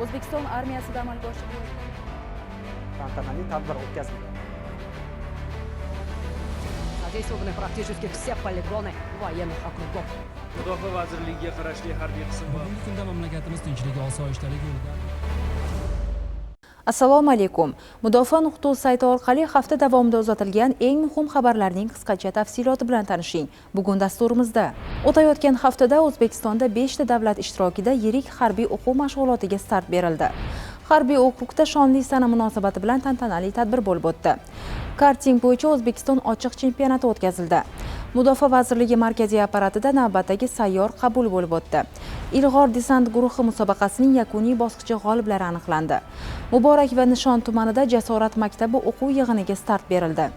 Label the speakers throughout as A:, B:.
A: O'zbekiston armiyasida amalga oshirilayotgan
B: Tantanali tadbir o'tkazildi.
C: Задействованы практически все полигоны военных округов.
D: Mudofaa vazirligiga qarashli harbiy qism va
E: Bugungi kunda mamlakatimiz tinchligi, osoyishtaligi yo'lida
A: Assalomu alaykum. Mudofaa.uz sayti orqali hafta davomida uzatilgan eng muhim xabarlarning qisqacha tafsiloti bilan tanishing. Bugun dasturimizda: o'tayotgan haftada O'zbekistonda 5 ta davlat ishtirokida yirik harbiy o'quv mashg'ulotiga start berildi. Harbiy okrugda shonli sana munosabati bilan tantanali tadbir bo'lib o'tdi. Karting bo'yicha O'zbekiston ochiq chempionati o'tkazildi. Mudofaa vazirligi markaziy apparatida navbatdagi sayyor qabul bo'lib o'tdi. Ilg'or desant guruhi musobaqasining yakuniy bosqichi g'oliblari aniqlandi. Muborak va Nishon tumanida Jasorat maktabi o'quv yig'iniga start berildi.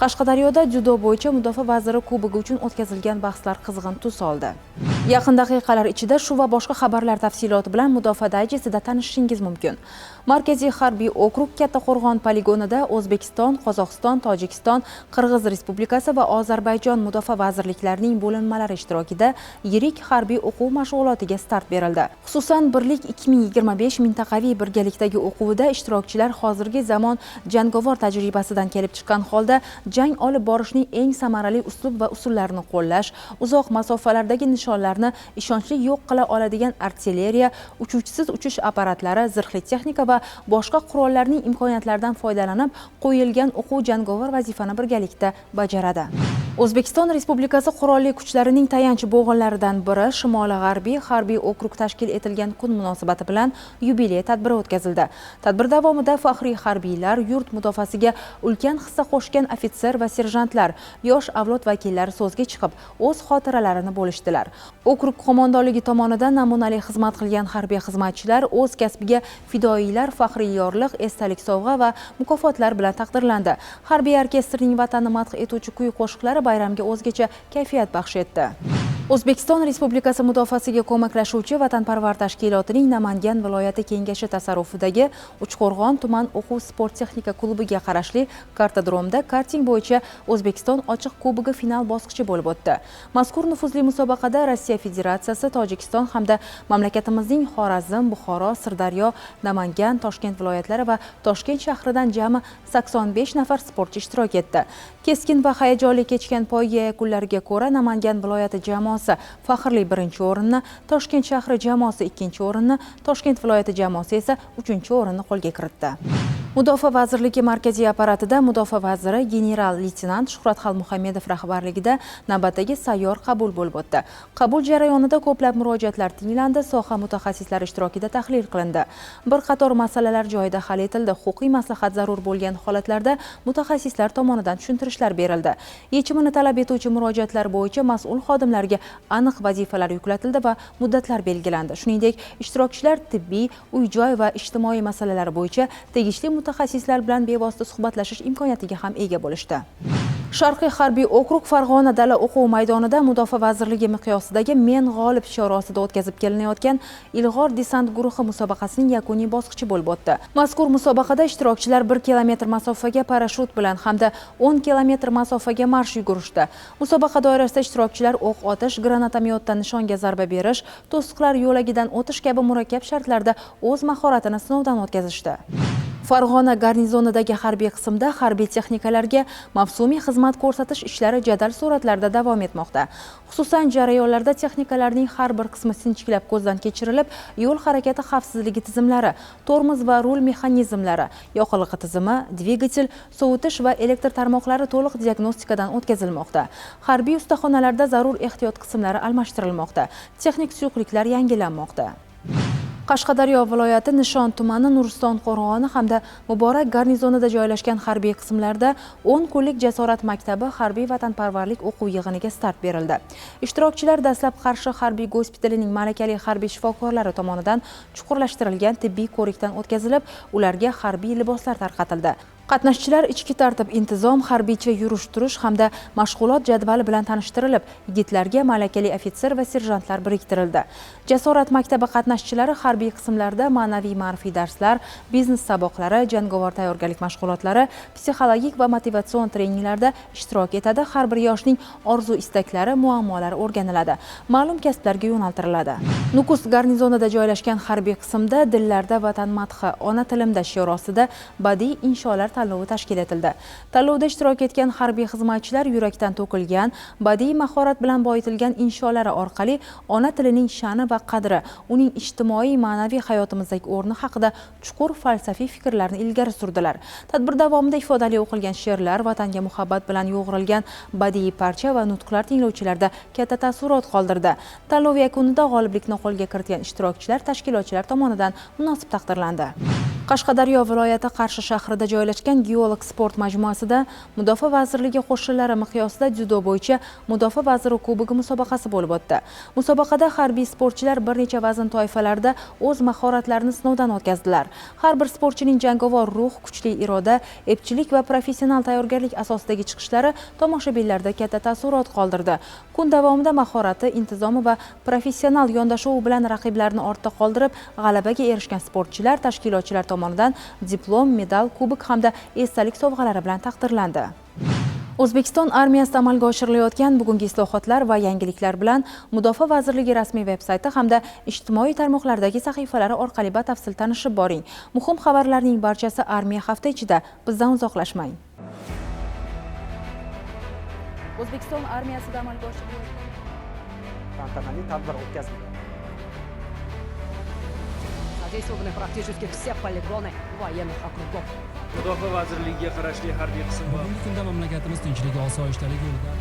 A: Qashqadaryoda dzyudo bo'yicha Mudofaa vaziri kubogi uchun o'tkazilgan bahslar qizg'in tus oldi. Yaqin daqiqalar ichida shu va boshqa xabarlar tafsiloti bilan Mudofaa dayjestida tanishishingiz mumkin. Markaziy harbiy okrug Kattaqo'rg'on poligonida O'zbekiston, Qozog'iston, Tojikiston, Qirg'iz Respublikasi va Ozarbayjon mudofaa vazirliklarining bo'linmalari ishtirokida yirik harbiy o'quv mashg'ulotiga start berildi. Xususan, Birlik 2025 mintaqaviy birgalikdagi o'quvida ishtirokchilar hozirgi zamon jangovar tajribasidan kelib chiqqan holda jang olib borishning eng samarali uslub va usullarini qo'llash, uzoq masofalardagi nishonlarni ishonchli yo'q qila oladigan artilleriya, uchuvchisiz uchish apparatlari, zirhli texnika va boshqa qurollarning imkoniyatlaridan foydalanib qo'yilgan o'quv jangovar vazifani birgalikda bajaradi. O'zbekiston Respublikasi Qurolli Kuchlarining tayanch bo'g'inlaridan biri Shimoli-G'arbiy harbiy okrug tashkil etilgan kun munosabati bilan yubiley tadbiri o'tkazildi. Tadbir davomida faxriy harbiylar, yurt mudofaasiga ulkan hissa qo'shgan ofitser va serjantlar, yosh avlod vakillari so'zga chiqib, o'z xotiralarini bo'lishdilar. Okrug qo'mondonligi tomonidan namunali xizmat qilgan harbiy xizmatchilar, o'z kasbiga fidoyilar faxriy yorliq, esdalik sovg'a va mukofotlar bilan taqdirlandi. Harbiy orkestrning vatanni madh etuvchi kuy qo'shiqlari bayramga o'zgacha kayfiyat baxsh etdi. O'zbekiston Respublikasi mudofaasiga ko'maklashuvchi vatanparvar tashkilotining Namangan viloyati kengashi tasarrufidagi Uchqo'rg'on tuman o'quv sport texnika klubiga qarashli kartodromda karting bo'yicha O'zbekiston ochiq kubogi final bosqichi bo'lib o'tdi. Mazkur nufuzli musobaqada Rossiya Federatsiyasi, Tojikiston hamda mamlakatimizning Xorazm, Buxoro, Sirdaryo, Namangan, Toshkent viloyatlari va Toshkent shahridan jami 85 nafar sportchi ishtirok etdi. Keskin va hayajonli kechgan poyga yakunlariga ko'ra Namangan viloyati jamoasi faxrli birinchi o'rinni, Toshkent shahri jamoasi ikkinchi o'rinni, Toshkent viloyati jamoasi esa uchinchi o'rinni qo'lga kiritdi. Mudofaa vazirligi markaziy apparatida Mudofaa vaziri general leytenant Shuhrat Xolmuhammedov rahbarligida navbatdagi sayyor qabul bo'lib o'tdi. Qabul jarayonida ko'plab murojaatlar tinglandi, soha mutaxassislari ishtirokida tahlil qilindi. Bir qator masalalar joyida hal etildi. Huquqiy maslahat zarur bo'lgan holatlarda mutaxassislar tomonidan tushuntirishlar berildi. Yechimini talab etuvchi murojaatlar bo'yicha mas'ul xodimlarga aniq vazifalar yuklatildi va muddatlar belgilandi. Shuningdek, ishtirokchilar tibbiy, uy-joy va ijtimoiy masalalar bo'yicha tegishli mutaxassislar bilan bevosita suhbatlashish imkoniyatiga ham ega bo'lishdi. Sharqiy harbiy okrug Farg'ona dala o'quv maydonida Mudofaa vazirligi miqyosidagi Men g'olib shiori ostida o'tkazib kelinayotgan Ilg'or desant guruhi musobaqasining yakuniy bosqichi bo'lib o'tdi. Mazkur musobaqada ishtirokchilar 1 kilometr masofaga parashyut bilan hamda 10 kilometr masofaga marsh yugurishdi. Musobaqa doirasida ishtirokchilar o'q otish, granatomyotdan nishonga zarba berish, to'siqlar yo'lagidan o'tish kabi murakkab shartlarda o'z mahoratini sinovdan o'tkazishdi. Farg'ona garnizonidagi harbiy qismda harbiy texnikalarga mavsumiy xizmat ko'rsatish ishlari jadal sur'atlarda davom etmoqda. Xususan, jarayonlarda texnikalarning har bir qismi sinchiklab ko'zdan kechirilib, yo'l harakati xavfsizligi tizimlari, tormoz va rul mexanizmlari, yoqilg'i tizimi, dvigatel, sovutish va elektr tarmoqlari to'liq diagnostikadan o'tkazilmoqda. Harbiy ustaxonalarda zarur ehtiyot qismlari almashtirilmoqda, texnik suyuqliklar yangilanmoqda. Qashqadaryo viloyati Nishon tumani Nuriston qo'rg'oni hamda Muborak garnizonida joylashgan harbiy qismlarda 10 kunlik Jasorat maktabi harbiy vatanparvarlik o'quv yig'iniga start berildi. Ishtirokchilar dastlab Qarshi harbiy gospitalining malakali harbiy shifokorlari tomonidan chuqurlashtirilgan tibbiy ko'rikdan o'tkazilib, ularga harbiy liboslar tarqatildi. Qatnashchilar ichki tartib, intizom, harbiycha yurish-turish hamda mashg'ulot jadvali bilan tanishtirilib, yigitlarga malakali ofitser va serjantlar biriktirildi. Jasorat maktabi qatnashchilari harbiy qismlarda ma'naviy ma'rifiy darslar, biznes saboqlari, jangovar tayyorgarlik mashg'ulotlari, psixologik va motivatsion treninglarda ishtirok etadi. Har bir yoshning orzu istaklari, muammolari o'rganiladi. Ma'lum kasblarga yo'naltiriladi. Nukus garnizonida joylashgan harbiy qismda "Dillarda vatan madhi, ona tilimda" shiori ostida badiiy insholar tanlovi tashkil etildi. Tanlovda ishtirok etgan harbiy xizmatchilar yurakdan to'kilgan, badiiy mahorat bilan boyitilgan insholari orqali ona tilining sha'ni va qadri, uning ijtimoiy ma'naviy hayotimizdagi o'rni haqida chuqur falsafiy fikrlarni ilgari surdilar. Tadbir davomida ifodali o'qilgan she'rlar, vatanga muhabbat bilan yo'g'rilgan badiiy parcha va nutqlar tinglovchilarda katta taassurot qoldirdi. Tanlov yakunida g'oliblikni qo'lga kiritgan ishtirokchilar tashkilotchilar tomonidan munosib taqdirlandi. Qashqadaryo viloyati Qarshi shahrida joylashgan Geolog sport majmuasida Mudofaa vazirligi qo'shinlari miqyosida dzyudo bo'yicha Mudofaa vaziri kubogi musobaqasi bo'lib o'tdi. Musobaqada harbiy sportchilar bir necha vazn toifalarida o'z mahoratlarini sinovdan o'tkazdilar. Har bir sportchining jangovar ruh, kuchli iroda, epchillik va professional tayyorgarlik asosidagi chiqishlari tomoshabinlarda katta taassurot qoldirdi. Kun davomida mahorati, intizomi va professional yondashuvi bilan raqiblarini ortda qoldirib, g'alabaga erishgan sportchilar tashkilotchilar tomonidan diplom, medal, kubok hamda esdalik sovg'alari bilan taqdirlandi. O'zbekiston armiyasida amalga oshirilayotgan bugungi islohotlar va yangiliklar bilan Mudofaa vazirligi rasmiy veb-sayti hamda ijtimoiy tarmoqlardagi sahifalari orqali batafsil tanishib boring. Muhim xabarlarning barchasi armiya hafta ichida. Bizdan uzoqlashmang. O'zbekiston armiyasida amalga oshirilayotgan
B: Tantanali tadbir o'tkazildi.
C: Задействованы практически все полигоны военных округов.
D: Mudofaa vazirligiga qarashli harbiy qism va
E: Bugungi kunda mamlakatimiz tinchligi, osoyishtalik yo'lida